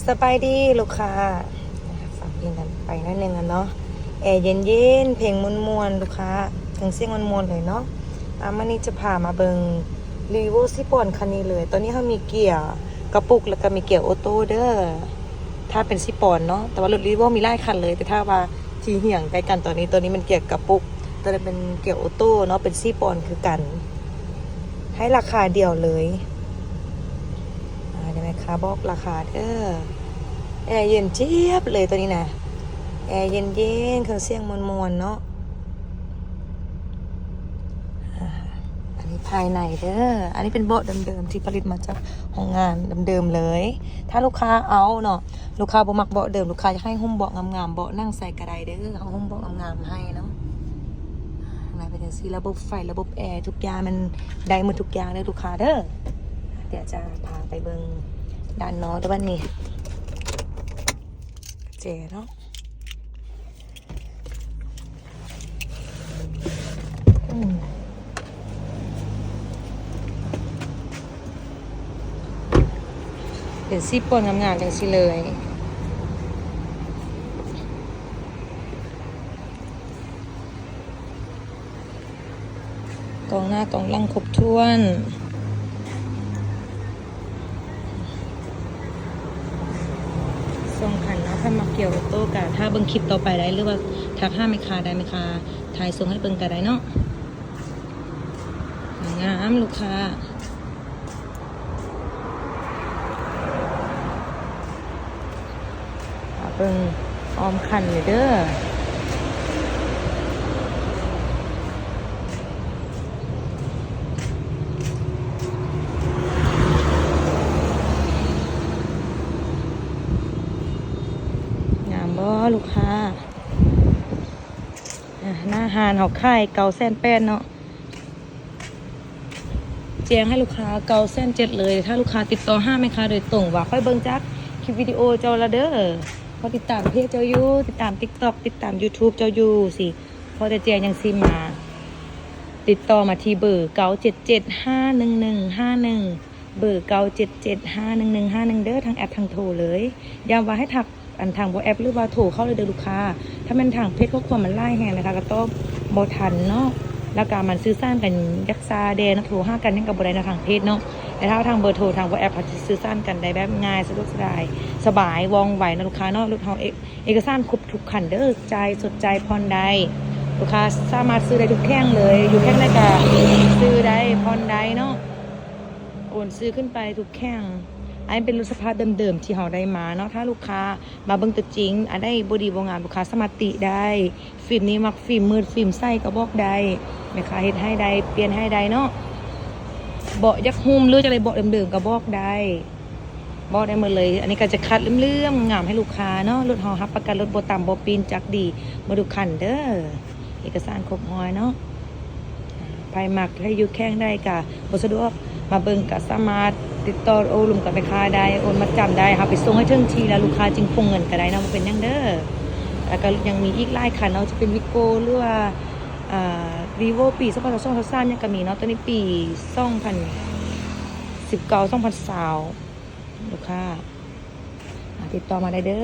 ສະບາຍດີລູກຄ້າ ຟັງເພງກັນໄປໜ້ອຍໜຶ່ງແລ້ວເນາະ ແອເຢັນໆ ເພງມ່ວນໆ ລູກຄ້າ ເຄື່ອງສຽງມ່ວນໆ ເລີຍເນາະ. ອາ ມື້ນີ້ຈະພາມາເບິ່ງ Revo ສີ່ປອນຄັນນີ້ເລີຍ. ຕອນນີ້ເຮົາມີເກຍກະປຸກ ແລ້ວກໍມີເກຍໂອໂຕ້ເດີ ຖ້າເປັນສີ່ປອນເນາະ. ແຕ່ວ່າລົດ Revo ມີຫຼາຍຄັນເລີຍ ແຕ່ຖ້າວ່າທີ່ຮຽງໃກ້ກັນຕອນນີ້ ຕອນນີ້ແມ່ນເກຍກະປຸກ ຕອນນັ້ນເປັນເກຍໂອໂຕ້ເນາະ ເປັນສີ່ປອນຄືກັນ ໃຫ້ລາຄາດຽວເລີຍ. ອາ ດຽວແມ່ຄ້າບອກລາຄາເດີ. ແອເຢັນຈຽບເລີຍໂຕນີ້ນະ ແອເຢັນໆ ເຄື່ອງສຽງມ່ວນໆ ເນາະ. ອາ ອັນນີ້ພາຍໃນເດີ. ອັນນີ້ເປັນເບາະເດີມໆ ທີ່ຜະລິດມາຈາກໂຮງງານເດີມໆ ເລີຍ. ຖ້າລູກຄ້າເອົາເນາະ ລູກຄ້າບໍ່ມັກເບາະເດີມ ລູກຄ້າຢາກໃຫ້ຫຸ້ມເບາະງາມໆ ເບາະນັ່ງໃສ່ກໍໄດ້ເດີ ເຮົາຫຸ້ມເບາະງາມໆ ໃຫ້ເນາະ. ຂ້າງໃນເປັນຈັ່ງຊີ້ ລະບົບໄຟ ລະບົບແອ ທຸກຢ່າງມັນໄດ້ໝົດທຸກຢ່າງເດີລູກຄ້າເດີ. ດຽວຈະພາໄປເບິ່ງດ້ານນອກເດີບັດນີ້ ແຈເນາະ. ອືມ ເປັນສີ່ປອນງາມໆ ຈັ່ງຊີ້ເລີຍ. ກອງໜ້າກອງຫຼັງຄົບຖ້ວນ ສອງຄັນເນາະ. ຖ້າມັກເກຍໂອໂຕ້ກະຖ້າເບິ່ງຄລິບຕໍ່ໄປໄດ້ ຫຼືວ່າທັກຫາແມ່ຄ້າໄດ້ ແມ່ຄ້າຖ່າຍສົ່ງໃຫ້ເບິ່ງກະໄດ້ເນາະ. ງາມໆ ລູກຄ້າ. ເບິ່ງອ້ອມຄັນເລີຍເດີ. ງາມບໍ່ລູກຄ້າ? ອາ ໜ້າຮ້ານເຮົາຂາຍເກົ້າແສນແປດເນາະ. ແຈ້ງໃຫ້ລູກຄ້າເກົ້າແສນເຈັດເລີຍ. ຖ້າລູກຄ້າຕິດຕໍ່ຫາແມ່ຄ້າໂດຍຕົງວ່າ ຂ້ອຍເບິ່ງຈາກຄລິບວິດີໂອເຈົ້າລະເດີ ຂ້ອຍຕິດຕາມເພຈເຈົ້າຢູ່ ຕິດຕາມ TikTok ຕິດຕາມ YouTube ເຈົ້າຢູ່ຊີ້ ພໍຈະແຈ້ງຈັ່ງຊີ້ມາ ຕິດຕໍ່ມາທີ່ເບີ ເກົ້າເຈັດເຈັດ ຫ້າໜຶ່ງໜຶ່ງ ຫ້າໜຶ່ງ ເບີ ເກົ້າເຈັດເຈັດ ຫ້າໜຶ່ງໜຶ່ງ ຫ້າໜຶ່ງ ເດີ ທັງແອັດທັງໂທເລີຍ. ຢ້ຳວ່າໃຫ້ທັກ ອັນທາງ WhatsApp ຫຼືວ່າໂທເຂົ້າເລີຍເດີລູກຄ້າ. ຖ້າແມ່ນທາງເພຈ ຂໍ້ຄວາມມັນຫຼາຍແຮງນະຄະ ກະຕອບບໍ່ທັນເນາະ ແລ້ວກະມັນສື່ສານກັນຢາກຊ້າແດ່ເນາະ ໂທຫາກັນຫຍັງກະບໍ່ໄດ້ນະທາງເພຈເນາະ. ແຕ່ຖ້າທາງເບີໂທ ທາງ WhatsApp ເຮົາຈະສື່ສານກັນໄດ້ແບບງ່າຍ ສະດວກສະດາຍ ສະບາຍ ວ່ອງໄວເນາະລູກຄ້າເນາະ. ລົດເຮົາເອ ເອກະສານຄົບທຸກຄັນເດີ ຈ່າຍສົດ ຈ່າຍຜ່ອນໄດ້ ລູກຄ້າສາມາດຊື້ໄດ້ທຸກແຂວງເລີຍ ຢູ່ແຂວງໃດກະຊື້ໄດ້ ຜ່ອນໄດ້ເນາະ ໂອນຊື້ຂຶ້ນໄປທຸກແຂວງ. ອັນນີ້ເປັນລົດສະພາບເດີມໆ ທີ່ເຮົາໄດ້ມາເນາະ. ຖ້າລູກຄ້າມາເບິ່ງຕົວຈິງ ອັນໃດບໍ່ດີບໍ່ງາມ ລູກຄ້າສາມາດຕິໄດ້. ຟິມນີ້ມັກຟິມມືດ ຟິມໃສກະບອກໄດ້ ແມ່ຄ້າເຮັດໃຫ້ໄດ້ ປ່ຽນໃຫ້ໄດ້ເນາະ. ເບາະຢາກຫຸ້ມ ຫຼືຢາກໄດ້ເບາະເດີມໆ ກະບອກໄດ້ ບອກໄດ້ໝົດເລີຍ. ອັນນີ້ກະຈະຄັດເຫຼື້ອມໆ ງາມໃຫ້ລູກຄ້າເນາະ. ລົດເຮົາຮັບປະກັນລົດບໍ່ຕຳບໍ່ປີ້ນ ຈັກດີໝົດທຸກຄັນເດີ ເອກະສານຄົບຮ້ອຍເນາະ. ໃຜມັກໃຫ້ຢູ່ແຂວງໃດກະບໍ່ສະດວກມາເບິ່ງກະສາມາດຕິດຕໍ່ໂອ້ລົມກັບແມ່ຄ້າໄດ້ ໂອນມັດຈຳໄດ້ ເຮົາໄປສົ່ງໃຫ້ເຖິງທີ່ ແລ້ວລູກຄ້າຈຶ່ງປົງເງິນກະໄດ້ເນາະ ບໍ່ເປັນຫຍັງເດີ. ແລ້ວກະຍັງມີອີກຫຼາຍຄັນເນາະ ຈະເປັນ Vigo ຫຼືວ່າ ອາ Revo ປີສອງພັນຊາວສອງ ຊາວສາມ ຫຍັງກະມີເນາະ. ຕອນນີ້ປີສອງພັນສິບເກົ້າ ສອງພັນຊາວ ລູກຄ້າ ອາ ຕິດຕໍ່ມາໄດ້ເດີ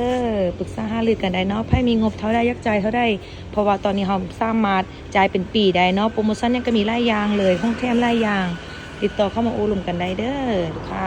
ປຶກສາຫາລືກັນໄດ້ເນາະ. ໃຜມີງົບເທົ່າໃດ ຢາກຈ່າຍເທົ່າໃດ ເພາະວ່າຕອນນີ້ເຮົາສາມາດຈ່າຍເປັນປີໄດ້ເນາະ. ໂປຣໂມຊັນຫຍັງກະມີຫຼາຍຢ່າງເລີຍ ຂອງແຖມຫຼາຍຢ່າງ ຕິດຕໍ່ເຂົ້າມາໂອ້ລົມກັນໄດ້ເດີລູກຄ້າ.